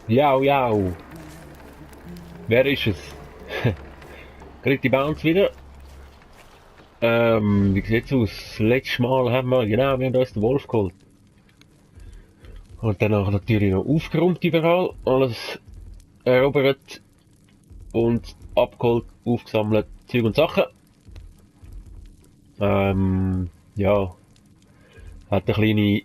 Jau, jau. Wer ist es? Kriegt die Bounce wieder? Wie sieht's aus? Letztes Mal haben wir, genau, wir haben uns den Wolf geholt. Und danach natürlich noch aufgeräumt überall, alles erobert und abgeholt, aufgesammelt, Zeug und Sachen. Ja, hat eine kleine,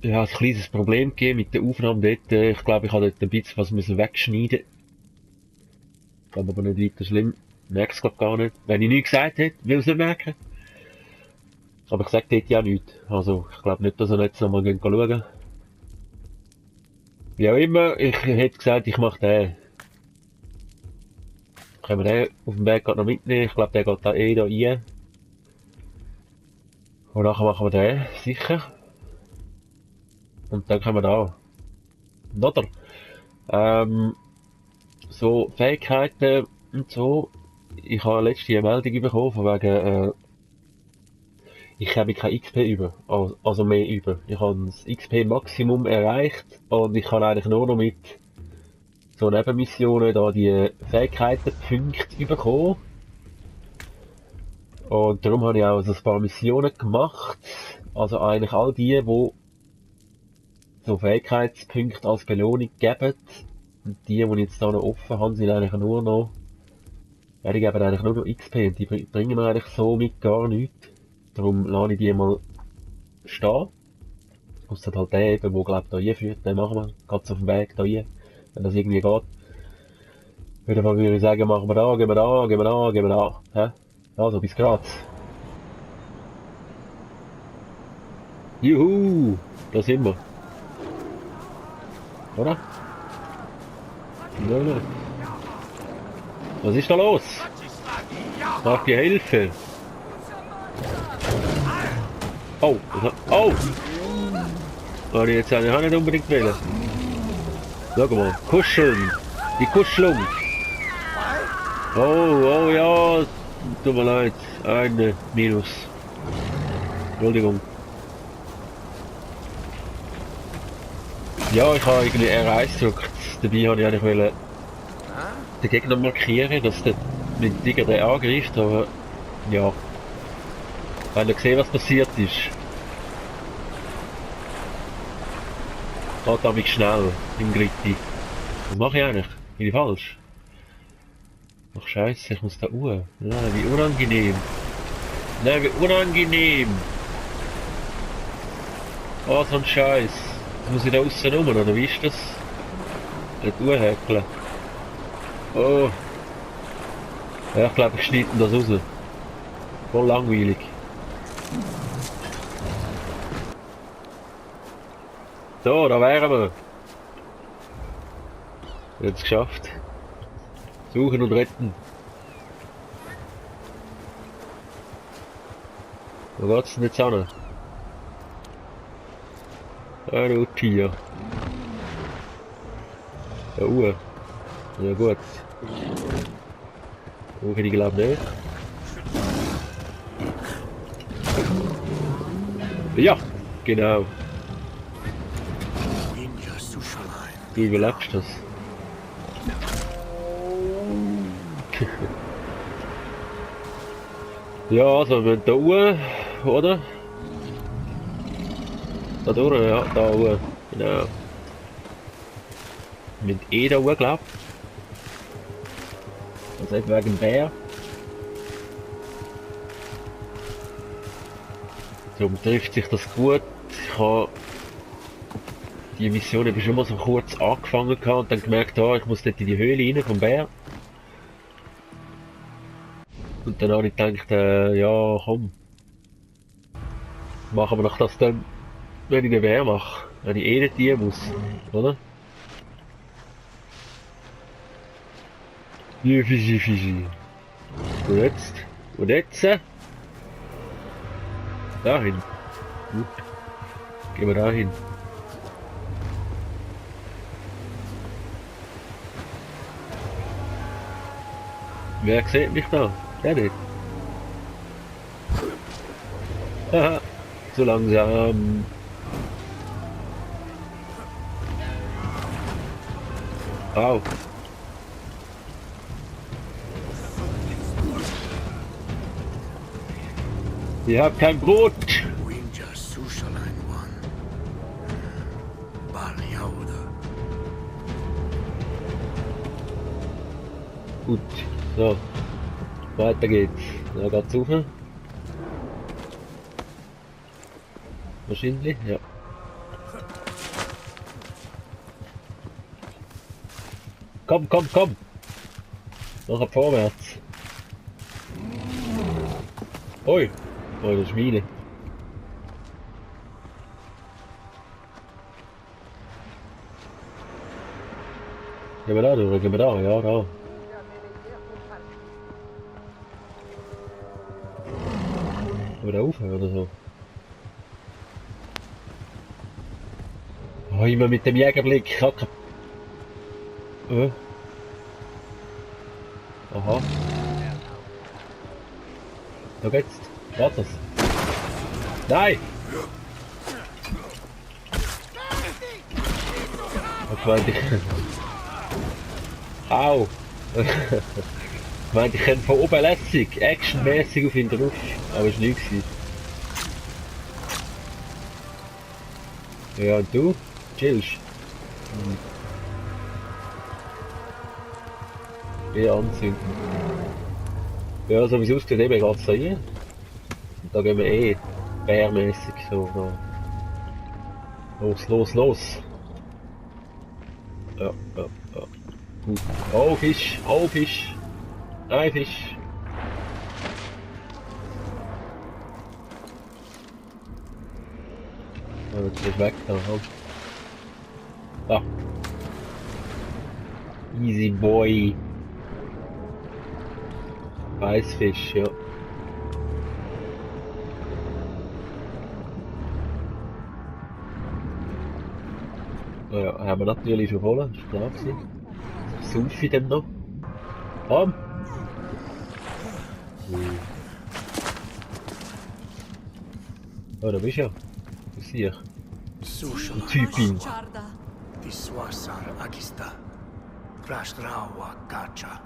ja, ein kleines Problem gegeben mit der Aufnahme dort. Ich glaube, ich habe dort ein bisschen was müssen wegschneiden. Glaube aber nicht weiter schlimm. Merk's glaub gar nicht. Wenn ich nichts gesagt hätte, will es nicht merken. Aber ich sag dort ja nichts. Also, ich glaube nicht, dass wir jetzt nochmal schauen. Wie auch immer, ich hätte gesagt, ich mache den. Können wir den auf dem Weg gerade noch mitnehmen? Ich glaube, der geht da da rein. Und nachher machen wir den, sicher. Und dann können wir da. Oder? So, Fähigkeiten und so. Ich habe letzte eine Meldung bekommen, von wegen, ich habe kein XP über. Also mehr über. Ich habe das XP-Maximum erreicht und ich kann eigentlich nur noch mit so Nebenmissionen da die Fähigkeitenpunkte bekommen. Und darum habe ich auch so ein paar Missionen gemacht. Also eigentlich all die, wo so Fähigkeitspunkte als Belohnung geben. Und die ich jetzt da noch offen habe, sind eigentlich nur noch, ja, die geben eigentlich nur noch XP und die bringen mir eigentlich so mit gar nichts. Darum lasse ich die mal stehen. Ausser halt der eben, der glaubt da hinführt, den machen wir. Ganz auf dem Weg da hin. Wenn das irgendwie geht. Auf jeden Fall würde ich sagen, machen wir da, gehen wir da, gehen wir da, gehen wir da. Hä? Also, bis grad. Juhu! Da sind wir. Oder? Nein, nein. Was ist da los? Nach die Hilfe. Oh, oh! Habe ich jetzt eigentlich auch nicht unbedingt wählen. Schau mal, kuscheln. Die Kuschelung. Oh, oh ja. Tut mir leid. Eine Minus. Entschuldigung. Ja, ich habe irgendwie R1 gedrückt. Dabei habe ich eigentlich wollen den Gegner markieren, dass der mit Digger den angreift, aber ja. Wenn ihr gesehen, was passiert ist. Geht damit schnell im Gritti. Was mache ich eigentlich? Bin ich falsch? Ach Scheiße, ich muss da Nein, wie unangenehm. Nein, wie unangenehm. Oh, so ein Scheiß. Muss ich da aussen rum, oder wie ist das? Nicht häkeln. Oh. Ja, ich glaube, ich schneide das raus. Voll langweilig. So, da wären wir. Jetzt geschafft. Suchen und retten. Wo geht's denn jetzt an? Ah, du Tier. Da Uhr. Ja gut. Suche die glaube nicht. Ja, genau. Du überlebst das. Ja, also wir da Uhr, oder? Da durch, ja, da Uhr. Genau. Mit da Uhr, glaub. Also nicht wegen Bär. Darum trifft sich das gut. Ich habe die Mission eben schon mal so kurz angefangen und dann gemerkt, ich muss dort in die Höhle rein vom Bär. Und dann habe ich gedacht, ja komm, machen wir doch das dann, wenn ich den Bär mache. Wenn ich nicht die muss, oder? Ja, Fischi, Fischi. Und jetzt? Und jetzt? Dahin. Gut. Gehen wir dahin. Wer sieht mich da? Der nicht. Haha, so langsam. Au. Ihr habt kein Brot. Winja Sushaline One. Balyauda. Gut, so. Weiter geht's. Da geht's rauf. Wahrscheinlich, ja. Komm, komm, komm! Nachher vorwärts. Ui! Oh, das ist meine. Gehen wir da durch, gehen wir da, ja, da. Gehen wir da rauf oder so? Oh, immer mit dem Jägerblick, Kacke. Aha. Da geht's. Warte. Nein! Was meinte ich? Au! Ich meinte, ich könnte von oben lässig, actionmäßig auf ihn drauf. Aber es war nichts. Ja, und du? Chillst? Eher anzünden. Ja, so wie es aussieht, eben geht's da rein. Und da gehen wir eh bärmäßig so. Da. Los, los, los! Ja, ja, ja. Gut. Oh, Fisch! Oh, Fisch! Nein, Fisch! Oh, jetzt ist weg da. Halt. Da. Easy boy. Weißfisch, ja. Ja, haben wir natürlich schon voll, ist klar gewesen. Saufe ich denn noch? Komm! Oh, da bist du ja. Du siehst. Sushaline. Typin. Diswasar Agista. Krashtrawa Kacha.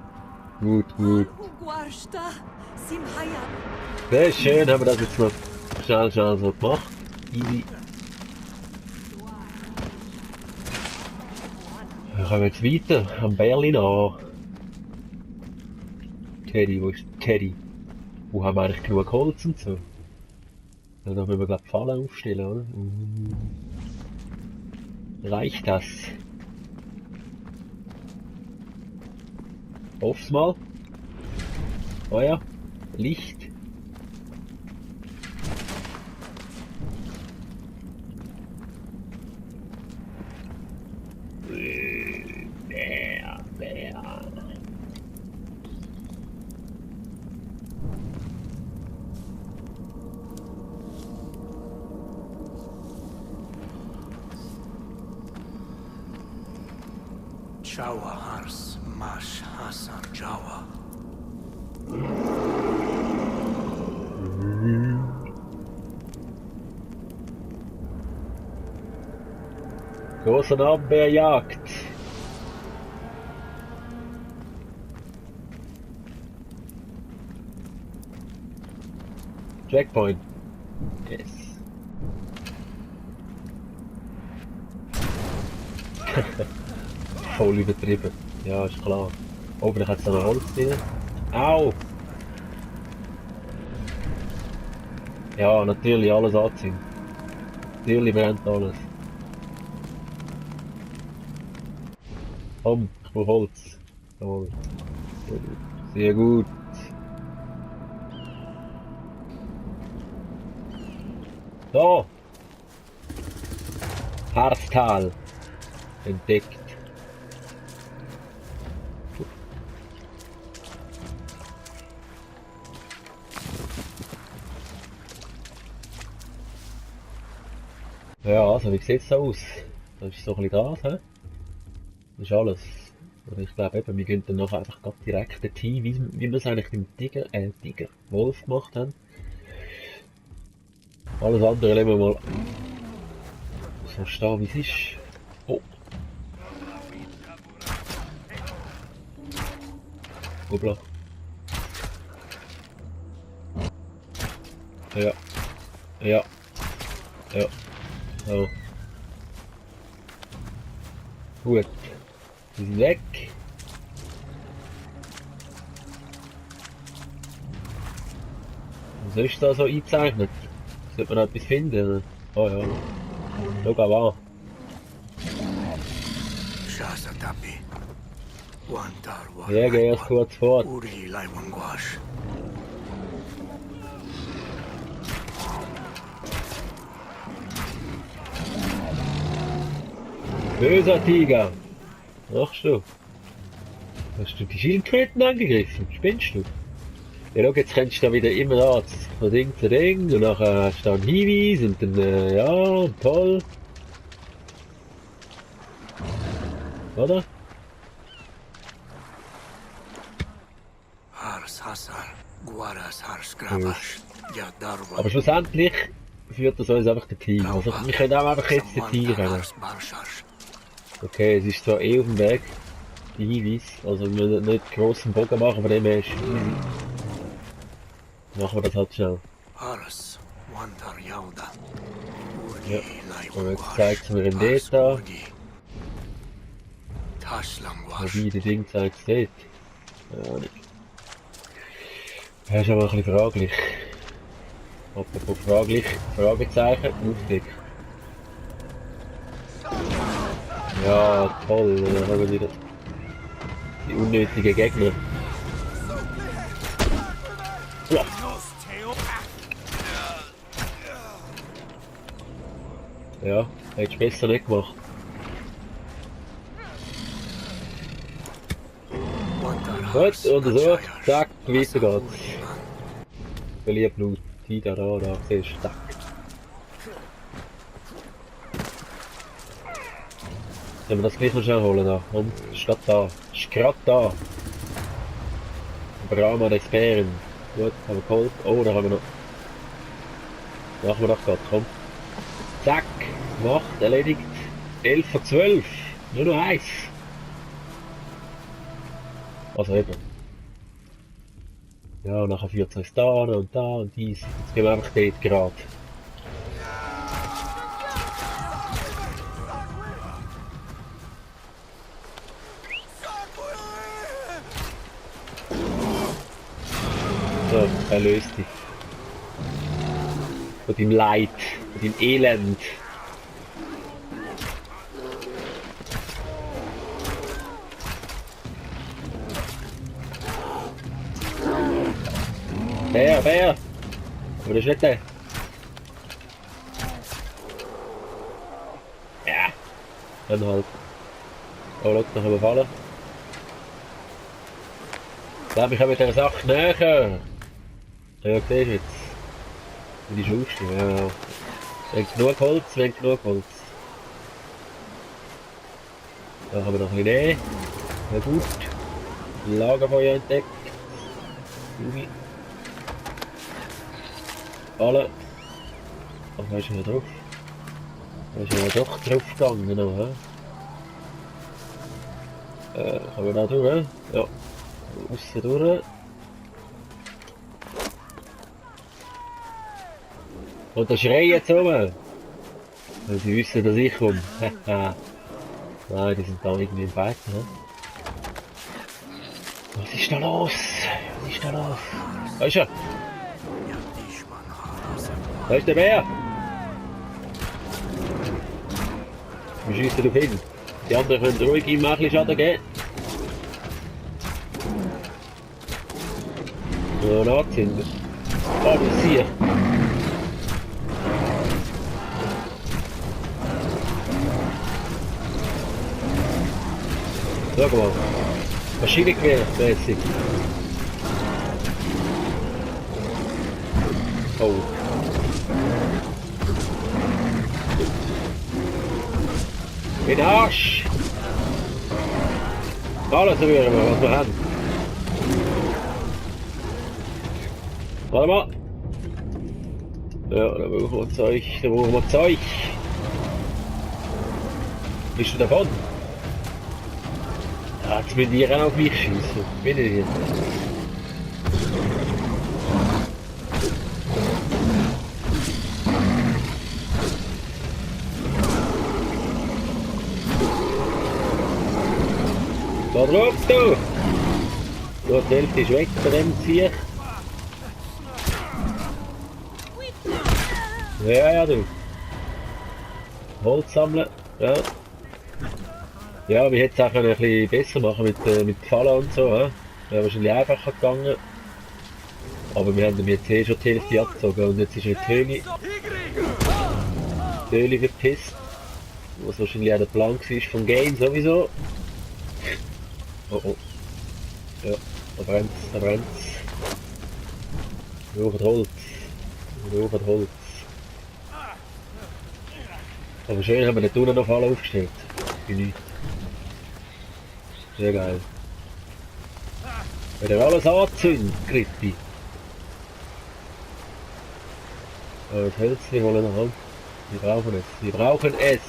Gut, gut. Guarsta, Simhaya. Sehr schön, haben wir das jetzt noch schnell so gemacht. Easy. Wir kommen jetzt weiter, am Berlin an. Teddy, wo ist Teddy? Wo haben wir eigentlich genug Holz und so? Ja, da müssen wir glaube ich Fallen aufstellen, oder? Reicht das? Hoff's mal. Oh ja, Licht. Bär. Jawa Hars Mash Hassan Jawa. Großer Abwehrjagd. Checkpoint. Yes. Voll übertrieben. Ja, ist klar. Hoffentlich hat es noch Holz drin. Au! Ja, natürlich alles anziehen. Natürlich brennt alles. Komm, ich brauche Holz. Jawohl. Sehr gut. So. Harztal. Entdeckt. Ja, also wie sieht es da aus? Das ist so ein bisschen Gras, hä? Das ist alles. Also ich glaube eben, wir gehen dann nachher einfach grad direkt dorthin, wie wir es eigentlich beim Wolf gemacht haben. Alles andere lassen wir mal so stehen, wie es ist. Oh. Hoppla. Ja. Ja. Ja. So. Gut. Die sind weg. Was ist da so eingezeichnet? Sollte man noch etwas finden? Oh ja. Schau mal. Shazatapi. Wantar Ja, geh erst kurz fort. Uri Laiwangwash. Böser Tiger! Machst du? Hast du die Schildkröten angegriffen? Spinnst du? Ja, schau, jetzt rennst du da wieder immer an, von Ding zu Ding, und nachher hast du da einen Hinweis, und dann, ja, toll. Oder? Hars Hasar. Guaras Hars Gravash. Yadarwa. Aber schlussendlich führt das uns einfach der Tiger. Also, wir können auch einfach jetzt den Tiger rennen. Okay, es ist zwar eh auf dem Weg, die Hinweis, also wir müssen nicht grossen Bogen machen, von dem her ist easy. Machen wir das halt schnell. Hars. Wantar Yauda. Ja, und jetzt zeigt es mir in Data. Tashlangwash. Wobei, die Ding zeigt es dort. Ja, nicht. Das ist aber ein bisschen fraglich. Apropos fraglich, Fragezeichen, Aufblick. Ja, toll, dann haben wir wieder die unnötigen Gegner. Ja. Ja, hättest du besser nicht gemacht. Gut, untersucht, zack, weiter geht's. Verliert Blut. Tiger da, siehst du, zack. Sollen wir das gleich noch schnell holen da? Und, ist grad da. Ist grad da. Brahma des Bären. Gut, haben wir geholt. Oh, da haben wir noch. Machen wir doch grad, komm. Zack, gemacht, erledigt. 11 von 12. Nur noch eins. Also eben. Ja, und nachher führt es uns da und dies. Jetzt gehen wir einfach dort gerade. So, erlöst dich. Von deinem Leid, von deinem Elend. Wer? Aber das ist nicht der. Ja. Dann halt. Oh, schau, da können wir fallen. Ich glaube, ich habe mit der Sache näher. Ja, siehst du jetzt. Wie die schaust du, ja. Wir haben genug Holz, Da haben wir noch ein bisschen Nähe. Ja gut. Lagerfeuer entdeckt. Juli. Alle. Ach, da ist er drauf. Da ist er doch drauf gegangen, genau, Können wir da durch? Ja. Aussen durch. Und da schreien jetzt rum. Weil sie wissen, dass ich komme. Nein, die sind da irgendwie im Fight, ne? Was ist da los? Da ist er! Da ist der Bär! Wir schiessen auf ihn. Die anderen können ruhig ihm ein bisschen Schaden geben. So, nachzünden. Oh, das hier. Schau mal. Maschinengewehr mäßig. Oh. In den Arsch! Alles rühren wir, was wir haben. Warte mal. Ja, da brauchen wir Zeug, Bist du davon? Ah, jetzt müssen die auch noch gleich schiessen. Bin ich jetzt. Da drauf, du! So, die Hälfte ist weg von dem Viech. Ja, ja, du. Holz sammeln, ja. Ja, wir hätten es auch ein bisschen besser machen mit Fallen und so, ja. Wäre wahrscheinlich einfacher gegangen. Aber wir haben ihm jetzt eh schon die Hälfte abgezogen und jetzt ist er in die Höhle verpisst. Was wahrscheinlich auch der Plan war vom Game sowieso. Oh oh. Ja, da brennt's, da brennt's. Wir brauchen Holz. Wir brauchen Holz. Aber schön haben wir nicht unten noch alle aufgestellt. Für nichts. Sehr geil. Wenn er alles anzündet, Krippi. Aber das Hölzchen wollen wir haben. Wir brauchen es. Wir brauchen es.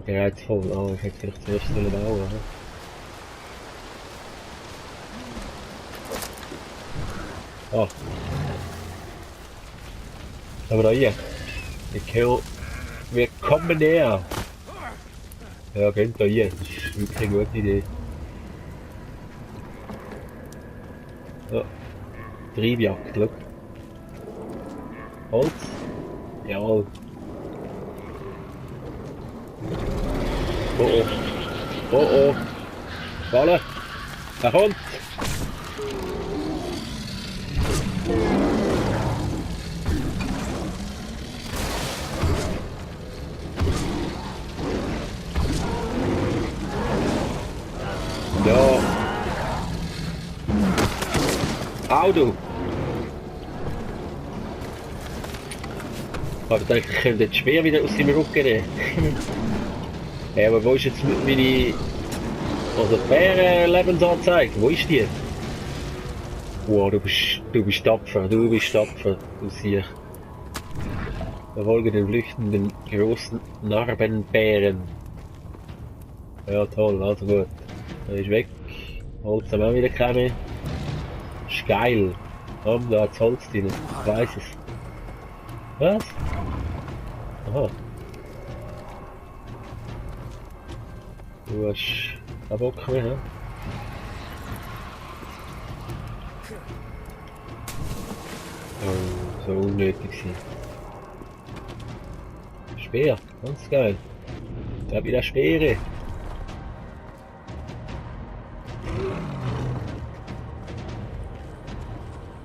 Der Reiz voll. Ah, ich hätte vielleicht zuerst bauen sollen. Ah. Aber da hier. Wir kommen näher. Ja, kennt da hier. Das ist wirklich eine gute Idee. Ja. Treibjagd, schau. Holz. Jawohl. Oh oh. Oh oh. Fallen. Er kommt. Ja. Au du. Aber ich denke, ich könnte das Speer wieder aus seinem Rücken nehmen. Ja, aber wo ist jetzt meine... Also Bären-Lebensanzeige? Wo ist die? Wow, du bist tapfer, du siehst. Verfolge den flüchtenden großen Narbenbären. Ja toll, also gut. Er ist weg. Holz haben wir auch wieder keine mehr. Ist geil. Komm, da hat's Holz drin. Ich weiss es. Was? Aha. Du hast keinen Bock mehr, hä? Oh, so unnötig sein. Speer, ganz geil. Ich hab wieder Speere.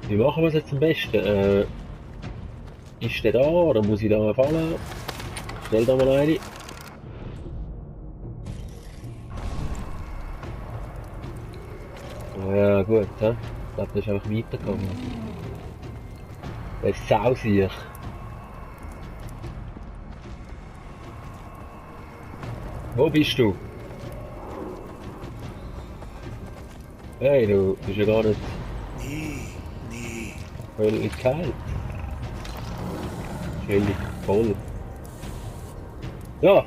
Wie machen wir es jetzt am besten? Ist der da oder muss ich da mal fallen? Stell da mal eine. Ja gut, he? Ich glaube, das ist einfach weitergegangen. Der ist sausicher. Wo bist du? Hey, du bist ja gar nicht völlig kalt. Völlig voll. Ja!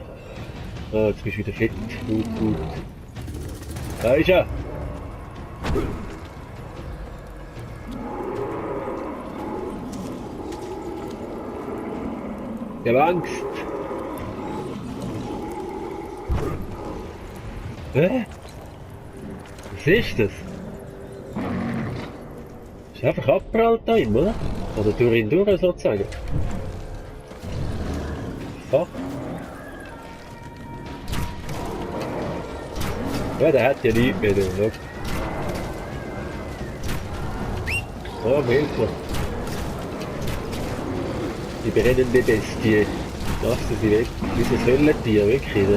Ah, jetzt bist du wieder fit. Gut, gut. Da ist er! Ich hab Angst! Hä? Was ist das? Ist einfach abgeprallt da drin, oder? Oder durch ihn durch sozusagen. Fuck. Ja, der hat ja nichts mehr, schau. Oh, Milchler. Die brennende Bestie. Lassen sie weg. Dieses Höllentier, wirklich.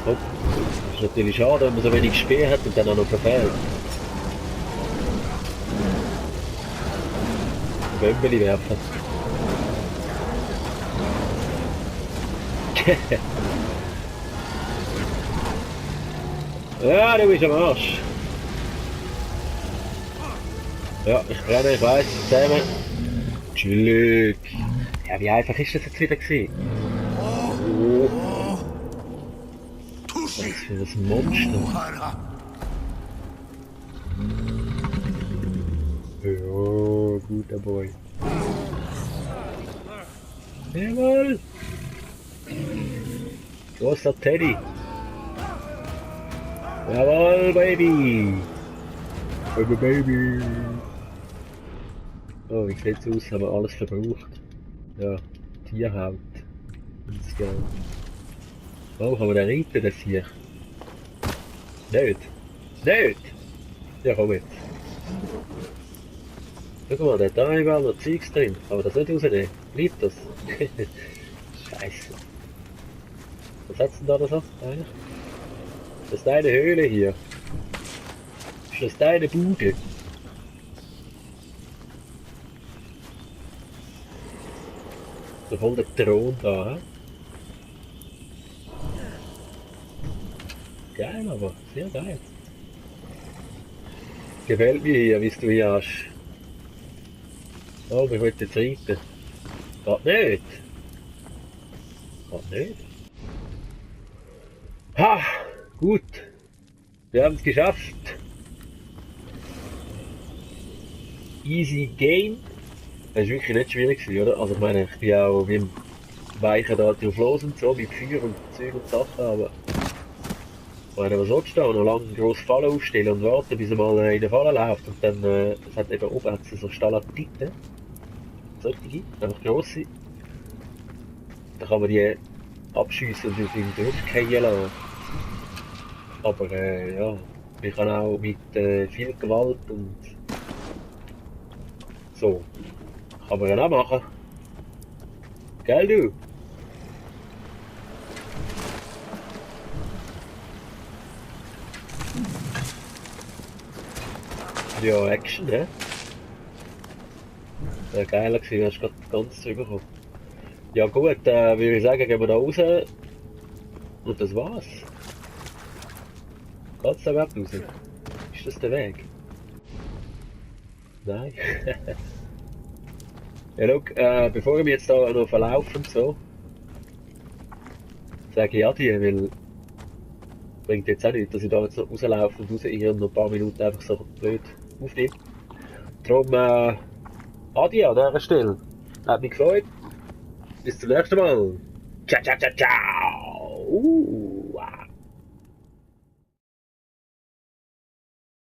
Hopp. Das ist natürlich schade, wenn man so wenig Speer hat und dann auch noch verfehlt. Bömbeli werfen. Ja, du bist am Arsch. Ja, ich renne, ich weiss, zusammen. Chillig. Ja, wie einfach ist das jetzt wieder gewesen? Oh, was Tusi! für ein Monster. Hara! Ja, guter Boy. Jawohl! Großer Teddy! Jawohl, Baby! Baby, Baby! Oh, wie sieht's aus? Haben wir alles verbraucht? Ja, Tierhaut. Das Geld. Oh, kann man den reiten, das hier? Nicht! Nicht! Ja, komm jetzt. Guck mal, der hat da überall noch Zeugs drin. Kann man das nicht rausnehmen? Bleibt das? Scheiße. Was hat's denn da so? Eigentlich? Ist das deine Höhle hier? Ist das deine Bude? So voll der Thron da, hä? Geil aber, sehr geil. Gefällt mir hier, wie du hier hast. Oh, wir wollten jetzt reiten. Geht nicht. Geht nicht. Ha! Gut. Wir haben es geschafft. Easy Game. Das war wirklich nicht schwierig, oder? Also ich meine, ich bin auch wie im Weichen da drauf los und so, mit Feuer und Zeug und Sachen, aber... Ich meine, was sollst du da? Noch lange grosse Fallen aufstellen und warten, bis er mal in der Falle läuft und dann... es hat eben oben so Stalaktiten. Solche, einfach grosse. Da kann man die abschiessen und in den durchfallen lassen. Aber ja, man kann auch mit viel Gewalt und so. Kann man ja auch machen. Gell du? Ja, Action, ne? Wäre geiler gewesen, hast du gerade ganz zurückgekommen. Ja gut, würde ich sagen, gehen wir da raus. Und das war's. Geht's da überhaupt raus? Ist das der Weg? Nein. Ja, look, bevor ich mich jetzt da noch verlaufe und so, sage ich Adi, weil bringt jetzt auch nichts, dass ich da jetzt noch rauslaufe und rausirre und noch ein paar Minuten einfach so blöd aufnehme. Darum, Adi an dieser Stelle. Hat mich gefreut. Bis zum nächsten Mal. Ciao, ciao, ciao, ciao.